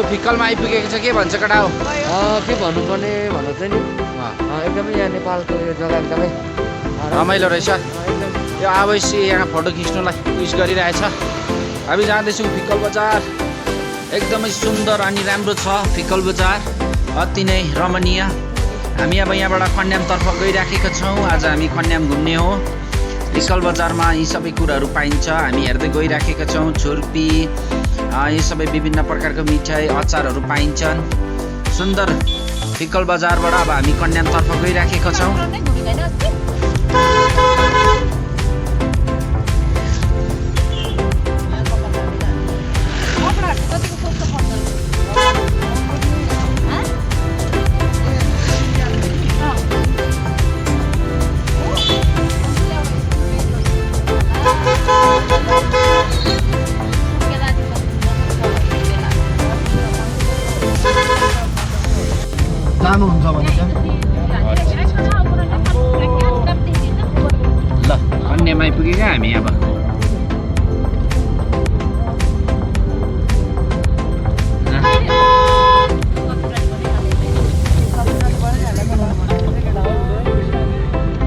लु फिक्कलमा आइपुगेको छ के भन्छ केटा हो के भन्नुपर्ने भन्दा चाहिँ नि एकदमै यहाँ नेपालको यो जग्गा एकदमै रमाइलो रहेछ एकदम यो अवश्य यहाँ फोटो खिच्नुलाई उइस गरिरहेछ हामी जाँदैछौँ फिक्कल बजार एकदमै सुन्दर अनि राम्रो छ फिक्कल बजार अति नै रमणीय हामी अब यहाँबाट कन्यामतर्फ गइराखेका छौँ आज हामी कन्याम घुम्ने हो फिक्कल बजारमा यी सबै कुराहरू पाइन्छ हामी हेर्दै गइराखेका छौँ छुर्पी यी सबै विभिन्न प्रकारको मिठाई अचारहरू पाइन्छन् सुन्दर फिक्कल बजारबाट अब हामी कन्यामतर्फ गइराखेका छौँ जानुहुन्छ भने चाहिँ ल कन्यामा आइपुगेका हामी अब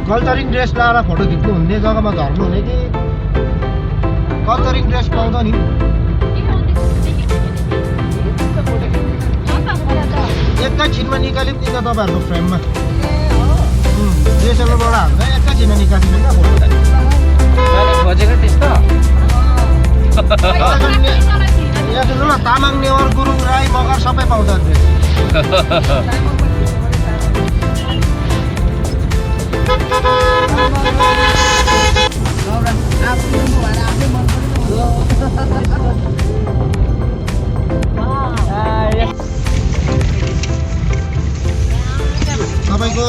कल्चरिङ ड्रेस लाएर फोटो खिच्नु हुने जग्गामा झर्नु हुने कि कल्चरिङ ड्रेस पाउँदा नि एकैछिनमा निकालिदिन्छ तपाईँहरूको फ्रेममा डिएसएलआरबाट हाल्दा एकैछिनमा निकालिदिनु क्या फोटो खोजेको त्यस्तो यहाँ सुन्नु न तामाङ नेवार गुरुङ राई मगर सबै पाउँछ ड्रेस तपाईँको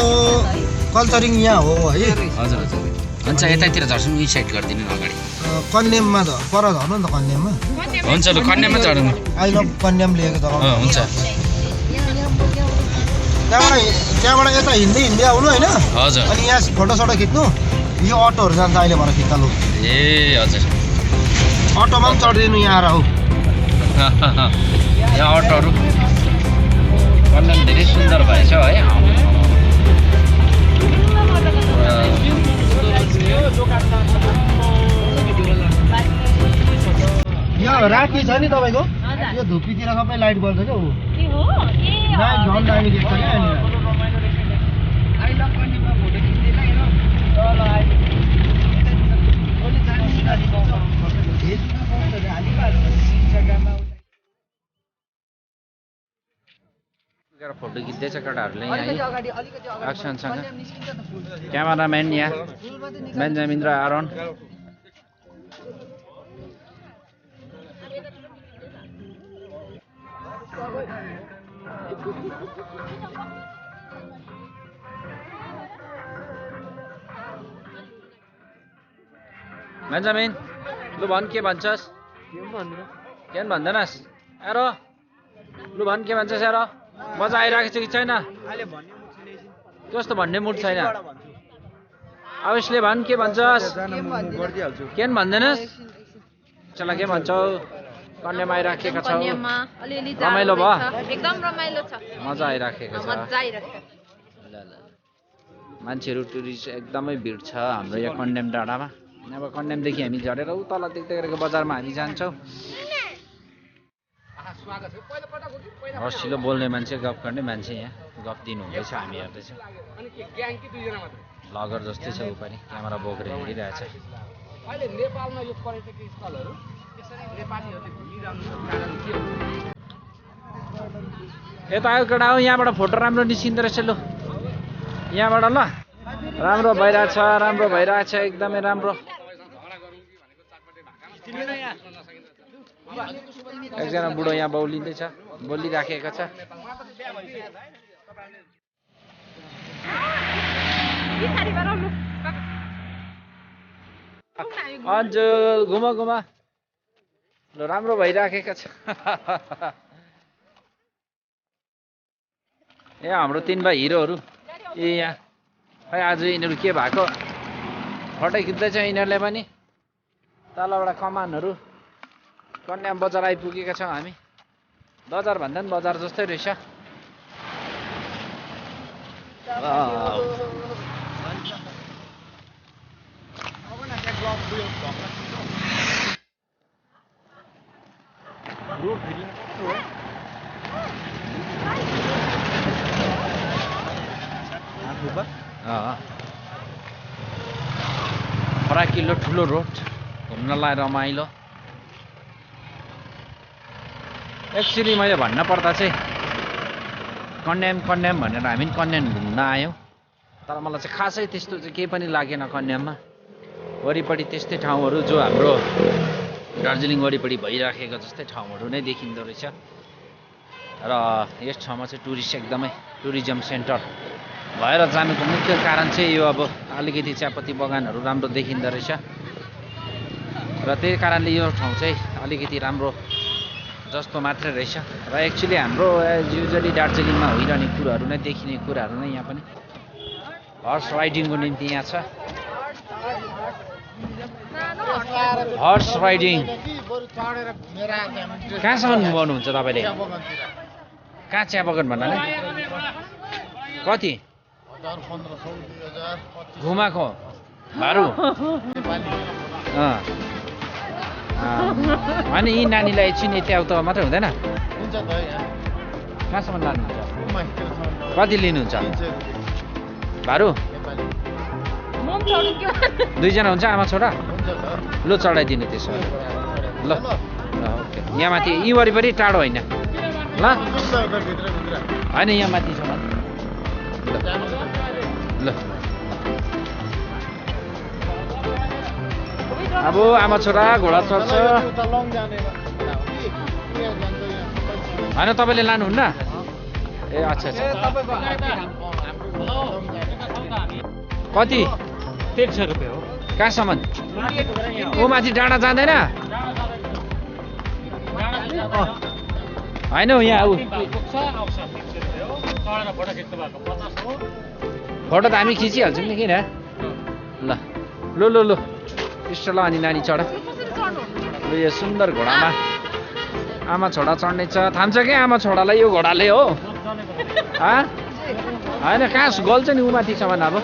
कल्चरिङ यहाँ हो है हजुर हजुर हुन्छ यतातिर झर्छौँ यही साइड गरिदिनु न अगाडि कन्याममा पर झर्नु नि त कन्याममा हुन्छ लु कन्यामा झर्नु आई लभ कन्याम लेखेको जग्गा हुन्छ त्यहाँबाट यता हिँड्दै हिँड्दै आउनु होइन हजुर अनि यहाँ फोटोसोटो खिच्नु यो अटोहरू जान्छ अहिले भएर खिच्दा ए हजुर अटोमा पनि चढिदिनु यहाँ आएर हौ यहाँ अटोहरू कन्याम धेरै सुन्दर भएछ है यहाँ राति छ नि तपाईँको यो धुपीतिर सबै लाइट बल्छ क्या लाइट झन् दामी देख्छ क्या फोटो खिच्दैछ केटाहरूले यहाँ एक्सनसँग क्यामेराम्यान यहाँ बेन्जामिन र आरोन बेन्जामिन लु भन् के भन्छस् के भन्दैनस् एरो लु भन् के भन्छस् एरो मजा आइरहेको छ कि छैन कस्तो भन्ने मुड छैन अवश्यले भन् के भन्छस् के भन्दैनस् चल के भन्छौ कन्यामा आइराखेका छौ रमाइलो भयो एकदम रमाइलो छ मजा आइराखेको छ मजा आइरहेको ल ल मान्छेहरू टुरिस्ट एकदमै भिड छ हाम्रो यहाँ कन्याम डाँडामा अब कन्यामदेखि हामी झरेर उ तल देख्दै गरेको बजारमा हामी जान्छौँ हर्षिलो बोल्ने मान्छे गफ गर्ने मान्छे यहाँ गफ दिनु हुँदैछ हामी हेर्दैछौँ भ्लगर जस्तै छ ऊ पनि क्यामेरा बोकेर हिँडिरहेछ यता आयो केटा हो यहाँबाट फोटो राम्रो निस्किँदो रहेछ लु यहाँबाट ल राम्रो भइरहेछ एकदमै राम्रो एकजना बुढो यहाँ बोलिँदैछ बोलिराखेको छ अन्जुल घुम ल राम्रो भइराखेको छ यहाँ हाम्रो 3 भाइ हिरोहरू ए यहाँ खै आज यिनीहरू के भएको फोटो खिच्दैछ यिनीहरूले पनि तलबाट कमानहरू कन्याम बजार आइपुगेका छौँ हामी बजार भन्दा पनि बजार जस्तै रहेछ। फराकिलो ठुलो रोड घुम्नलाई रमाइलो। एक्चुअली मैले भन्न पर्दा चाहिँ कन्याम भनेर हामी कन्याम घुम्न आयौँ, तर मलाई चाहिँ खासै त्यस्तो चाहिँ केही पनि लागेन कन्याममा। वरिपरि त्यस्तै ठाउँहरू जो हाम्रो दार्जिलिङ वरिपरि भइराखेको जस्तै ठाउँहरू नै देखिँदो रहेछ। र यस ठाउँमा चाहिँ टुरिज्म सेन्टर भएर जानुको मुख्य कारण चाहिँ यो अब अलिकति चियापत्ती बगानहरू राम्रो देखिँदो रहेछ र त्यही कारणले यो ठाउँ चाहिँ अलिकति राम्रो जस्तो मात्रै रहेछ। र एक्चुअली हाम्रो युजली दार्जिलिङमा होइरहने कुराहरू नै देखिने कुराहरू नै यहाँ पनि हर्स राइडिङको निम्ति यहाँ छ। हर्स राइडिङ कहाँसम्म गर्नुहुन्छ तपाईँले? कहाँ चिया बगान भन्नाले कति घुमाको भारू? अनि यी नानीलाई एकछिन यताउता मात्रै हुँदैन? कहाँसम्म लानुहुन्छ? कति लिनुहुन्छ भारू? दुईजना हुन्छ आमा छोरा? लु चढाइदिनु त्यसो भने। ल ओके। यहाँ माथि यी वरिपरि टाढो होइन ल? होइन यहाँ माथि छ ल। अब आमा छोरा घोडा चढ्छ। होइन तपाईँले लानुहुन्न? ए अच्छा अच्छा। कति? 150 रुपियाँ हो। कहाँसम्म? ऊ माथि डाँडा जाँदैन? होइन हौ यहाँ फोटो त हामी खिचिहाल्छौँ नि, किन? ल लु लु लु इष्ट ल। अनि नानी चढ। लु यो सुन्दर घोडामा आमा छोरा चढ्ने छ। थाम्छ क्या आमा छोरालाई यो घोडाले हो? होइन कहाँ गल्छ नि ऊ माथिसम्म अब।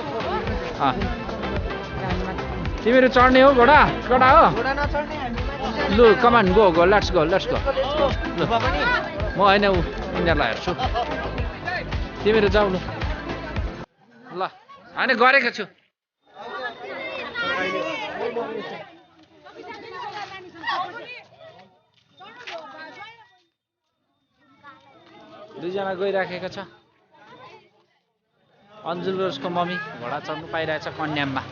तिमीहरू चढ्ने हो घोडा? घोडा हो? लु कमान गो गो लेट्स गो। लु म होइन ऊ यिनीहरूलाई हेर्छु, तिमीहरू जाऊ लु। ल होइन गरेको छु। दुईजना गइराखेको छ। अन्जुल र उसको मम्मी घोडा चढ्नु पाइरहेछ कन्याममा।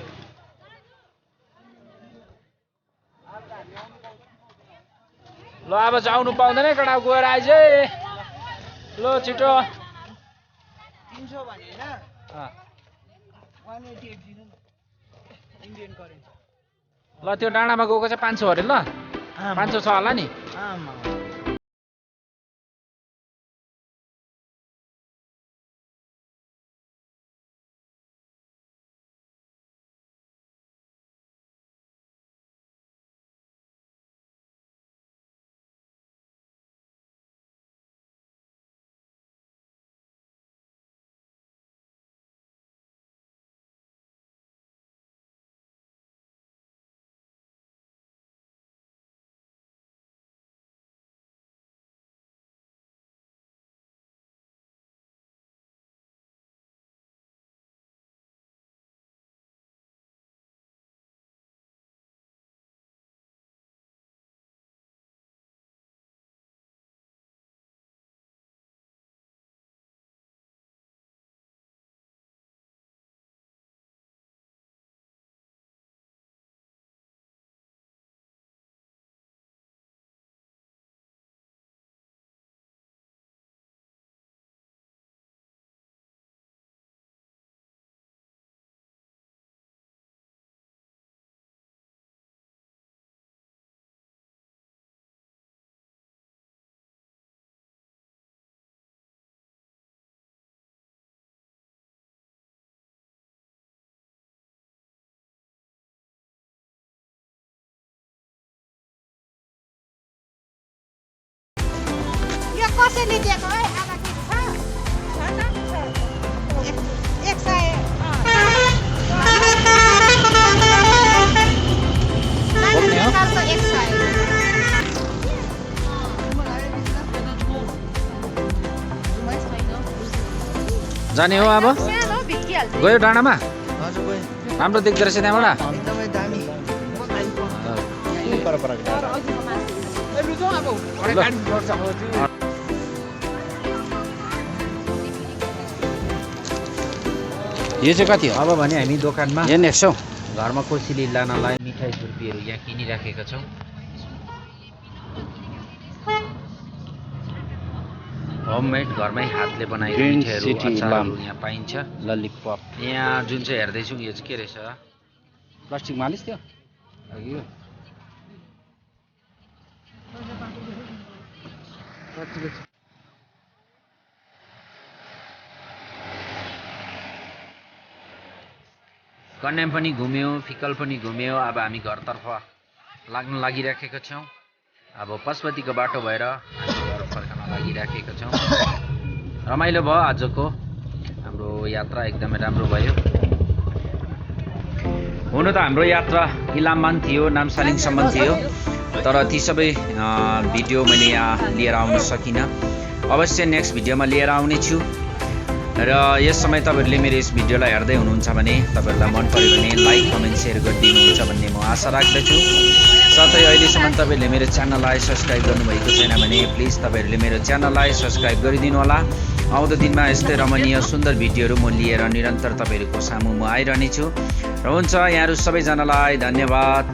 ल अब जाउनु पाउँदैन केटा, गएर आइज। ल छिटो। 300 भने हैन 188 दिनु न इन्डियन करेन्सी। ल त्यो डाँडामा गएको चाहिँ 500 अरे। ल 500 छ होला नि? आमा कसैले दिएको है आधा केजी छ 100 जाने हो अब गयो डाँडामा हजुर गयो राम्रो देख्दो रहेछ त्यहाँबाट एकदमै दामी यो चाहिँ कति हो अब भने हामी दोकानमा यो 100 घरमा कोसेली लानलाई मिठाई छुर्पीहरू यहाँ किनिराखेका छौँ होममेड घरमै हातले बनाएको ग्रिन मिठाईहरू सिटी अचारहरू यहाँ पाइन्छ ललिपप यहाँ जुन चाहिँ हेर्दैछौँ यो चाहिँ के रहेछ प्लास्टिक मालिस थियो अघि यो कन्याम पनि घुम्यो फिकल पनि घुम्यो अब हामी घरतर्फ लाग्न लागिराखेका छौँ अब पशुपतिको बाटो भएर हामी घर फर्कन लागिराखेका छौँ रमाइलो भयो आजको हाम्रो यात्रा एकदमै राम्रो भयो हुनु त हाम्रो यात्रा इलाममान थियो नामसालिङसम्म थियो तर ती सबै भिडियो मैले यहाँ लिएर आउन सकिनँ अवश्य नेक्स्ट भिडियोमा लिएर आउने छु र यस समय तपाईँहरूले मेरो यस भिडियोलाई हेर्दै हुनुहुन्छ भने तपाईँहरूलाई मन पर्यो भने लाइक कमेन्ट सेयर गरिदिनुहुन्छ भन्ने म आशा राख्दछु साथै अहिलेसम्म तपाईँहरूले मेरो च्यानललाई सब्सक्राइब गर्नुभएको छैन भने प्लिज तपाईँहरूले मेरो च्यानललाई सब्सक्राइब गरिदिनु होला आउँदो दिनमा यस्तै रमणीय सुन्दर भिडियोहरू म लिएर निरन्तर तपाईँहरूको सामु म आइरहनेछु र हुन्छ यहाँहरू सबैजनालाई धन्यवाद।